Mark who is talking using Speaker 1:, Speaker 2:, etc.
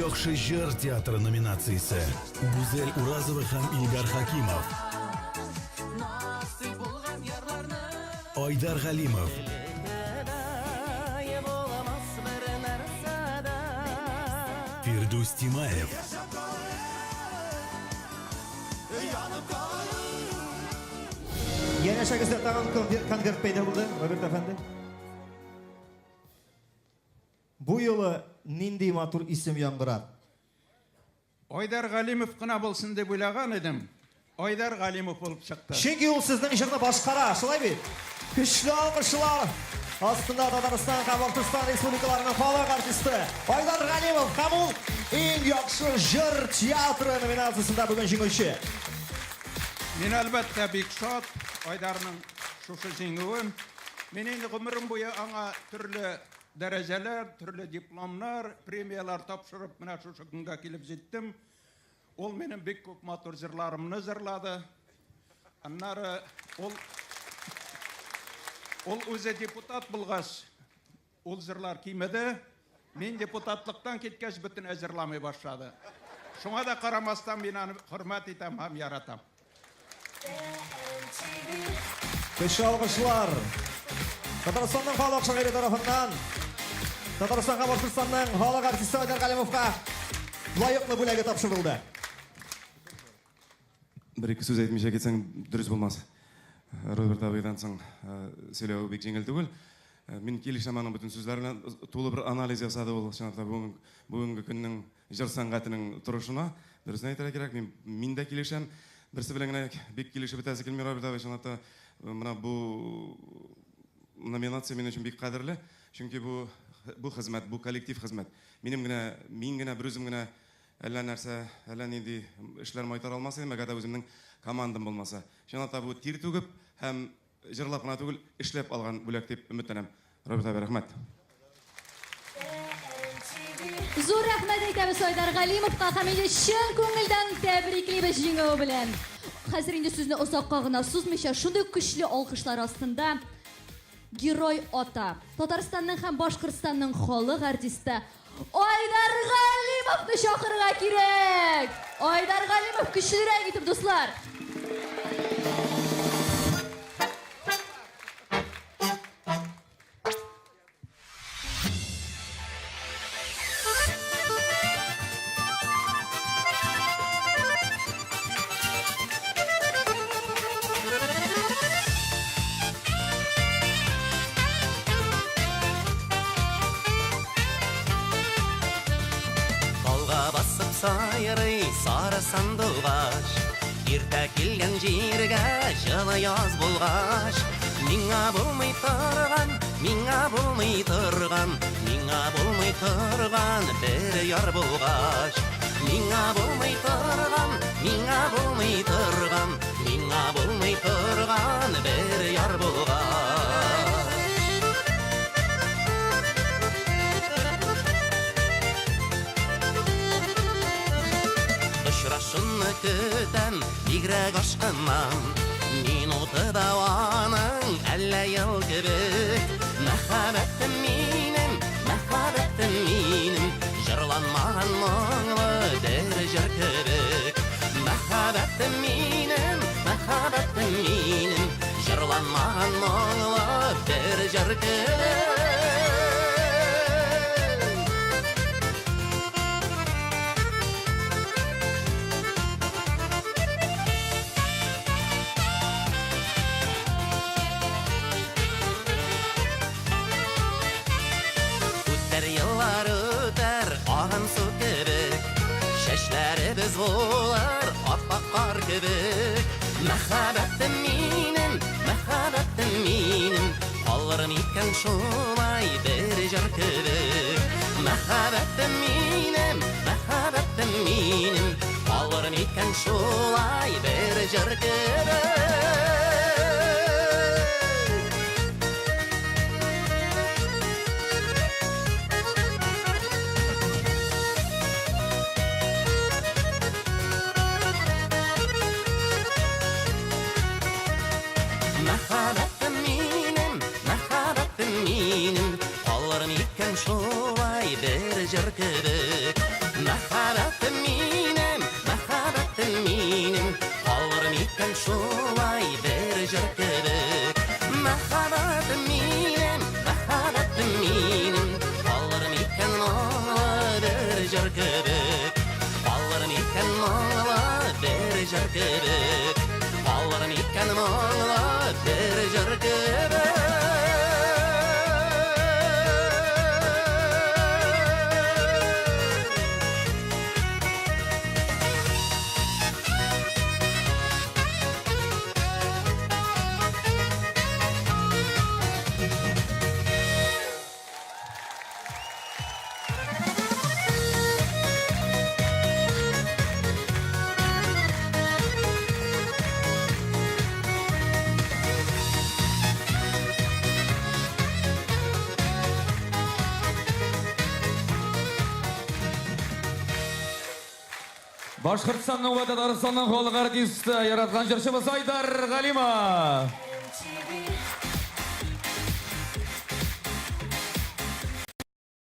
Speaker 1: яхшы җыр театры номинациясе. Гүзәл Уразова һәм Илдар Хакимов. Айдар Галимов. Фирдүс Тимаев.
Speaker 2: Янәшәгездә тагын конверт пәйда булды, Роберт әфәнде. Бу юлы нинди матур исем яңгырар?
Speaker 3: Айдар Галимов кына булсын дип уйлаган идем. Айдар Галимов булып чыкты.
Speaker 2: Чөнки ул сезнең җырны башкара, шулай бит? Көчле алкышлар астында Татарстан һәм Башкортстан республикаларының халык артисты Айдар Галимов һәм ул иң яхшы җыр театры номинациясендә бүген җиңүче.
Speaker 3: Мин әлбәттә бик шат Айдарның шушы җиңүен. Мин инде гомерем буе аңа төрле дәрәҗәләр, төрле дипломнар, премияләр тапшырып, менә шушы көнгә килеп җиттем. Ул минем бик күп матур җырларымны җырлады. Аннары ул ул үзе депутат булгач, ул җырлар кимеде. Мин депутатлыктан киткәч, бөтенләй җырламый башлады. Шуңа да карамастан, мин аны хөрмәт итәм һәм яратам.
Speaker 2: Көчле алкышлар. Татарстанның халык шагыйре тарафыннан Татарстан һәм Башкортстанның халык артисты Айдар Галимовка лаеклы бүләге тапшырылды.
Speaker 4: Бер-ике сүз әйтмичә китсәң, дөрес булмас. Роберт абыйдан соң сөйләве бик җиңел түгел. Мин килешәм аның бөтен сүзләре белән. Тулы бер анализ ясады ул, чынлап та, бүгенге көннең Җыр сәнгатенең торышына, дөресен әйтергә кирәк, мин, мин дә килешәм. Берсе белән генә бик килешеп бетәсе килми, Роберт абый, чынлап та, менә бу номинация минем өчен бик кадерле. Чөнки бу, бу хезмәт, бу коллектив хезмәт. Минем генә, мин генә, берүзем генә әллә нәрсә, әллә нинди эшләр майтара алмас идем, әгәр дә үземнең командам булмаса. Чынлап та бу тир түгеп һәм Җырлап кына түгел, эшләп алган бүләк дип өметләнәм. Роберт абый, рәхмәт.
Speaker 5: Зур рәхмәт әйтәбез Айдар Галимовка һәм инде чын күңелдән тәбриклибез җиңүе белән. Хәзер инде сүзне озакка гына сузмыйча, шундый көчле алкышлар астында Герой ата, Татарстанның һәм Башкортстанның халык артисты Айдар Галимовны чакырырга кирәк! Айдар Галимов, көчлерәк итеп, дуслар!
Speaker 6: Талга басып сайрый сары сандугач, Иртә килгән җиргә җылы яз булгач, Миңа булмый торган, миңа булмый торган, Миңа булмый торган бер яр булгач. Миңа булмый торган, миңа булмый торган, Миңа булмый торган бер яр булгач. Очрашуны көтәм, бигрәк ашкынам. Минуты да аның әллә ел кебек. Мәхәббәтем минем, мәхәббәтем минем, Җырланмаган моңлы бер җыр кебек. Мәхәббәтем минем, мәхәббәтем минем, Җырланмаган моңлы бер җыр кебек. Үтәр еллар үтәр, агын су кебек, Чәчләребез булыр ап-ак кар кебек. Мәхәббәтем минем, мәхәббәтем минем, Калыр микән шулай бер җыр кебек? Мәхәббәтем минем, мәхәббәтем минем, Калыр микән шулай бер җыр кебек? Мәхәббәтем минем, мәхәббәтем минем, Калыр микән шулай бер җыр кебек? Мәхәббәтем минем, мәхәббәтем минем, Калыр микән шулай бер җыр кебек? Мәхәббәтем минем, мәхәббәтем минем, Калыр микән моңлы бер җыр кебек? Калыр микән моңлы бер җыр кебек? Калыр микән моңлы бер җыр кебек?
Speaker 7: Башкортстанның вә Татарстанның халык артисты, яраткан җырчыбыз Айдар Галимов.